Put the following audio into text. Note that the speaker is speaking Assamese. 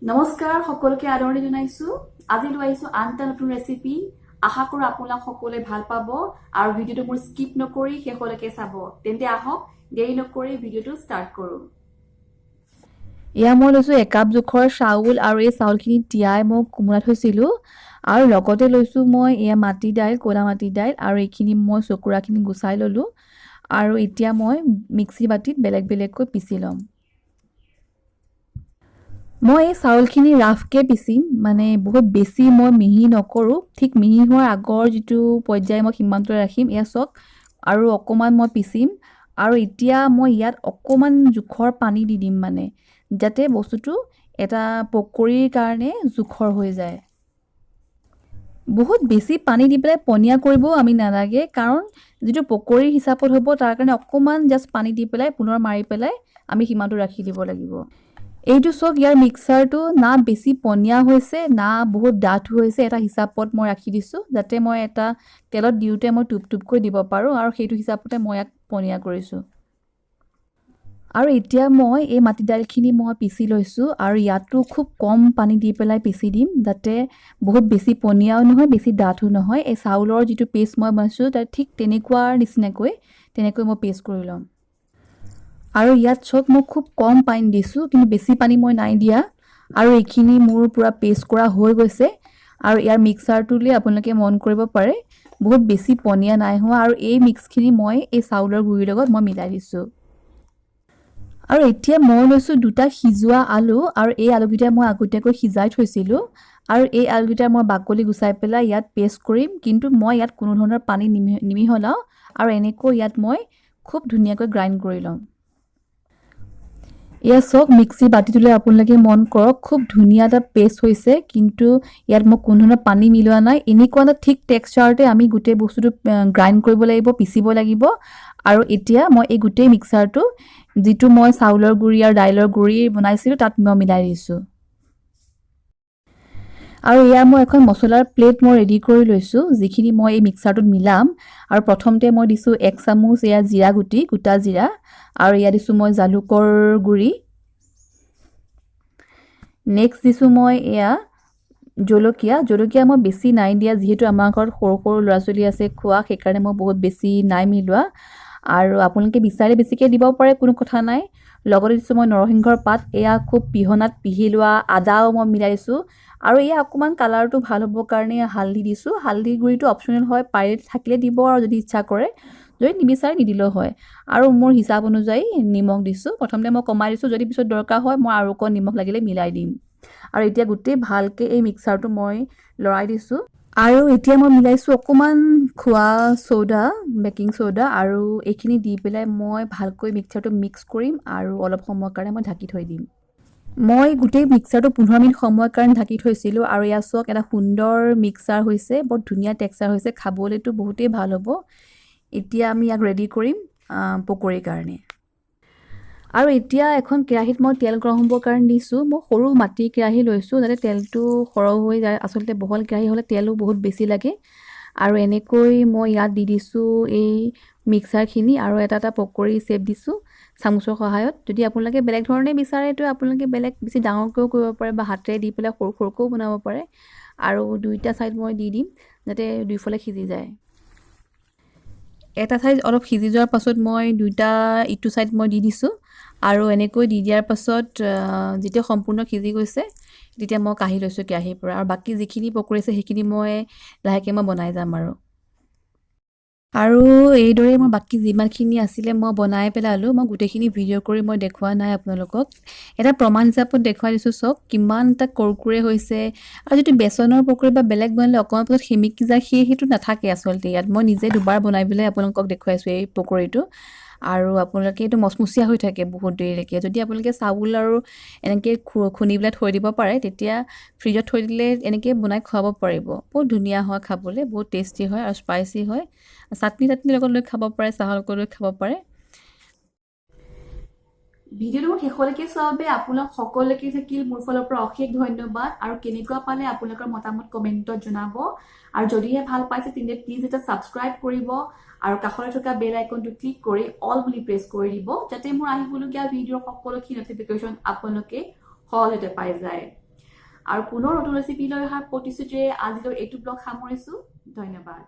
নমস্কাৰ, সকলোকে আদৰণি জনাইছোঁ। আজি লৈ আহিছোঁ আন এটা নতুন ৰেচিপি। আশা কৰোঁ আপোনালোক সকলোৱে ভাল পাব আৰু ভিডিঅ'টো মোৰ স্কিপ নকৰি শেষলৈকে চাব। তেন্তে আহক, দেৰি নকৰি ভিডিঅ'টো ষ্টাৰ্ট কৰোঁ। এয়া মই লৈছোঁ একাপ জোখৰ চাউল আৰু এই চাউলখিনি তিয়াই মই কোমলাই থৈছিলোঁ। আৰু লগতে লৈছোঁ মই এয়া মাটি দাইল, ক'লা মাটি দাইল। আৰু এইখিনি মই চকুৰাখিনি গুচাই ল'লোঁ আৰু এতিয়া মই মিক্সি বাতিত বেলেগ বেলেগকৈ পিচি ল'ম। মই এই চাউলখিনি ৰাফকৈ পিচিম, মানে বহুত বেছি মই মিহি নকৰোঁ। ঠিক মিহি হোৱাৰ আগৰ যিটো পৰ্যায়, মই সিমানটোৱে ৰাখিম। এয়া চাওক, আৰু অকণমান মই পিচিম। আৰু এতিয়া মই ইয়াত অকণমান জোখৰ পানী দি দিম, মানে যাতে বস্তুটো এটা পকৰীৰ কাৰণে জোখৰ হৈ যায়। বহুত বেছি পানী দি পেলাই পনীয়া কৰিবও আমি নালাগে, কাৰণ যিটো পকৰীৰ হিচাপত হ'ব, তাৰ কাৰণে অকণমান জাষ্ট পানী দি পেলাই পুনৰ মাৰি পেলাই আমি সিমানটো ৰাখি দিব লাগিব। এইটো চাওক, ইয়াৰ মিক্সাৰটো না বেছি পনীয়া হৈছে, না বহুত ডাঠ হৈছে। এটা হিচাপত মই ৰাখি দিছোঁ, যাতে মই এটা তেলত দিওঁতে মই টোপ টোপকৈ দিব পাৰোঁ আৰু সেইটো হিচাপতে মই ইয়াক পনীয়া কৰিছোঁ। আৰু এতিয়া মই এই মাটি দাইলখিনি মই পিচি লৈছোঁ আৰু ইয়াতো খুব কম পানী দি পেলাই পিচি দিম, যাতে বহুত বেছি পনীয়াও নহয়, বেছি ডাঠো নহয়। এই চাউলৰ যিটো পেষ্ট মই বনাইছোঁ, তাৰ ঠিক তেনেকুৱাৰ নিচিনাকৈ তেনেকৈ মই পেষ্ট কৰি ল'ম। আৰু ইয়াত চাওক, মই খুব কম পানী দিছোঁ, কিন্তু বেছি পানী মই নাই দিয়া। আৰু এইখিনি মোৰ পূৰা পেষ্ট কৰা হৈ গৈছে। আৰু ইয়াৰ মিক্সাৰটোলৈ আপোনালোকে মন কৰিব পাৰে, বহুত বেছি পনীয়া নাই হোৱা। আৰু এই মিক্সখিনি মই এই চাউলৰ গুড়িৰ লগত মই মিলাই দিছোঁ। আৰু এতিয়া মই লৈছোঁ দুটা সিজোৱা আলু আৰু এই আলুকেইটা মই আগতীয়াকৈ সিজাই থৈছিলোঁ। আৰু এই আলুকেইটা মই বাকলি গুচাই পেলাই ইয়াত পেষ্ট কৰিম, কিন্তু মই ইয়াত কোনো ধৰণৰ পানী নিমিহলাওঁ। আৰু এনেকৈ ইয়াত মই খুব ধুনীয়াকৈ গ্ৰাইণ্ড কৰি ল'ম। এয়া চাওক, মিক্সি বাতিটোলৈ আপোনালোকে মন কৰক, খুব ধুনীয়া এটা পেষ্ট হৈছে, কিন্তু ইয়াত মই কোনো ধৰণৰ পানী মিলোৱা নাই। এনেকুৱা এটা ঠিক টেক্সচাৰতে আমি গোটেই বস্তুটো গ্ৰাইণ্ড কৰিব লাগিব, পিচিব লাগিব। আৰু এতিয়া মই এই গোটেই মিক্সাৰটো, যিটো মই চাউলৰ গুড়ি আৰু দাইলৰ গুড়ি বনাইছিলোঁ, তাত মই মিলাই দিছোঁ। আৰু এয়া মই এখন মছলাৰ প্লেট মই ৰেডি কৰি লৈছোঁ, যিখিনি মই এই মিক্সাৰটোত মিলাম। আৰু প্ৰথমতে মই দিছোঁ 1 চামুচ এয়া জিৰা গুটি, গোটা জিৰা। আৰু এয়া দিছোঁ মই জালুকৰ গুড়ি। নেক্সট দিছোঁ মই এয়া জলকীয়া। জলকীয়া মই বেছি নাই দিয়া, যিহেতু আমাৰ ঘৰত সৰু সৰু ল'ৰা ছোৱালী আছে খোৱা, সেইকাৰণে মই বহুত বেছি নাই মিলোৱা। আৰু আপোনালোকে বিচাৰিলে বেছিকৈ দিব পাৰে, কোনো কথা নাই। লগতে দিছোঁ মই নৰসিংহৰ পাত, এয়া খুব পিহনাত পিহি লোৱা। আদাও মই মিলাই দিছোঁ। আৰু এয়া অকণমান কালাৰটো ভাল হ'বৰ কাৰণে হালধি দিছোঁ। হালধি গুড়িটো অপশ্যনেল হয়, পাৰিলে থাকিলে দিব আৰু যদি ইচ্ছা কৰে, যদি নিবিচাৰে নিদিলেও হয়। আৰু মোৰ হিচাপ অনুযায়ী নিমখ দিছোঁ। প্ৰথমতে মই কমাই দিছোঁ, যদি পিছত দৰকাৰ হয় মই আৰু অকণ নিমখ লাগিলে মিলাই দিম। আৰু এতিয়া গোটেই ভালকৈ এই মিক্সাৰটো মই লৰাই দিছোঁ। আৰু এতিয়া মই মিলাইছোঁ অকণমান খোৱা চ'ডা, বেকিং চ'ডা। আৰু এইখিনি দি পেলাই মই ভালকৈ মিক্সাৰটো মিক্স কৰিম আৰু অলপ সময়ৰ কাৰণে মই ঢাকি থৈ দিম। মই গোটেই মিক্সাৰটো 15 মিনিট সময়ৰ কাৰণে ঢাকি থৈছিলোঁ। আৰু ইয়াত চাওক, এটা সুন্দৰ মিক্সাৰ হৈছে, বৰ ধুনীয়া টেক্সাৰ হৈছে, খাবলৈতো বহুতেই ভাল হ'ব। এতিয়া আমি ইয়াক ৰেডি কৰিম পকৰীৰ কাৰণে। আৰু এতিয়া এখন কেৰাহীত মই তেল গৰম হ'বৰ কাৰণে দিছোঁ। মই সৰু মাটিৰ কেৰাহী লৈছোঁ, যাতে তেলটো সৰহ হৈ যায়। আচলতে বহল কেৰাহী হ'লে তেলো বহুত বেছি লাগে। আৰু এনেকৈ মই ইয়াত দি দিছোঁ এই মিক্সাৰখিনি আৰু এটা এটা পকৰী শ্বেপ দিছোঁ চামুচৰ সহায়ত। যদি আপোনালোকে বেলেগ ধৰণে বিচাৰে, তো আপোনালোকে বেলেগ বেছি ডাঙৰকৈও কৰিব পাৰে বা হাতেৰে দি পেলাই সৰু সৰুকৈও বনাব পাৰে। আৰু দুইটা ছাইড মই দি দিম, যাতে দুইফালে সিজি যায়। এটা ছাইড অলপ সিজি যোৱাৰ পাছত মই দুইটা ইটো ছাইড মই দি দিছোঁ। আৰু এনেকৈ দি দিয়াৰ পাছত যেতিয়া সম্পূৰ্ণ সিজি গৈছে, তেতিয়া মই কাঢ়ি লৈছোঁ কেৰাহীৰ পৰা। আৰু বাকী যিখিনি পকৰী আছে, সেইখিনি মই লাহেকৈ মই বনাই যাম। আৰু এইদৰে মই বাকী যিমানখিনি আছিলে মই বনাই পেলালোঁ। মই গোটেইখিনি ভিডিঅ' কৰি মই দেখুওৱা নাই আপোনালোকক, এটা প্ৰমাণ হিচাপত দেখুৱাই দিছোঁ। চাওক, কিমান এটা কুৰকুৰে হৈছে। আৰু যিটো বেচনৰ পকৰী বা বেলেগ বনালে অকণমান পাছত সেমেকি যায়, সেইটো নাথাকে আচলতে ইয়াত। মই নিজে দুবাৰ বনাই পেলাই আপোনালোকক দেখুৱাইছোঁ এই পকৰীটো। আৰু আপোনালোকে এইটো মচমচীয়া হৈ থাকে বহুত দেৰিলৈকে। যদি আপোনালোকে চাউল আৰু এনেকৈ খুন্দি পেলাই থৈ দিব পাৰে, তেতিয়া ফ্ৰিজত থৈ দিলে এনেকৈ বনাই খুৱাব পাৰিব। বহুত ধুনীয়া হয় খাবলৈ, বহুত টেষ্টি হয় আৰু স্পাইচি হয়। চাটনি তাটনিৰ লগত লৈ খাব পাৰে, চাহৰ লগত লৈ খাব পাৰে। ভিডিঅ'টো শেষলৈকে চোৱাৰ বাবে আপোনালোক সকলোকে থাকিল মোৰ ফালৰ পৰা অশেষ ধন্যবাদ। আৰু কেনেকুৱা পালে আপোনালোকৰ মতামত কমেণ্টত জনাব। আৰু যদিহে ভাল পাইছে, তেন্তে প্লিজ এটা ছাবস্ক্ৰাইব কৰিব আৰু কাষতে থকা বেল আইকনটো ক্লিক কৰি অল বুলি প্ৰেছ কৰি দিব, যাতে মোৰ আহিবলগীয়া ভিডিঅ'ৰ সকলোখিনি নটিফিকেশ্যন আপোনালোকে সহজতে পাই যায়। আৰু পুনৰ নতুন ৰেচিপি লৈ অহাৰ প্ৰতিশ্ৰুতিৰে আজিলৈ এইটো ব্লগ সামৰিছোঁ। ধন্যবাদ।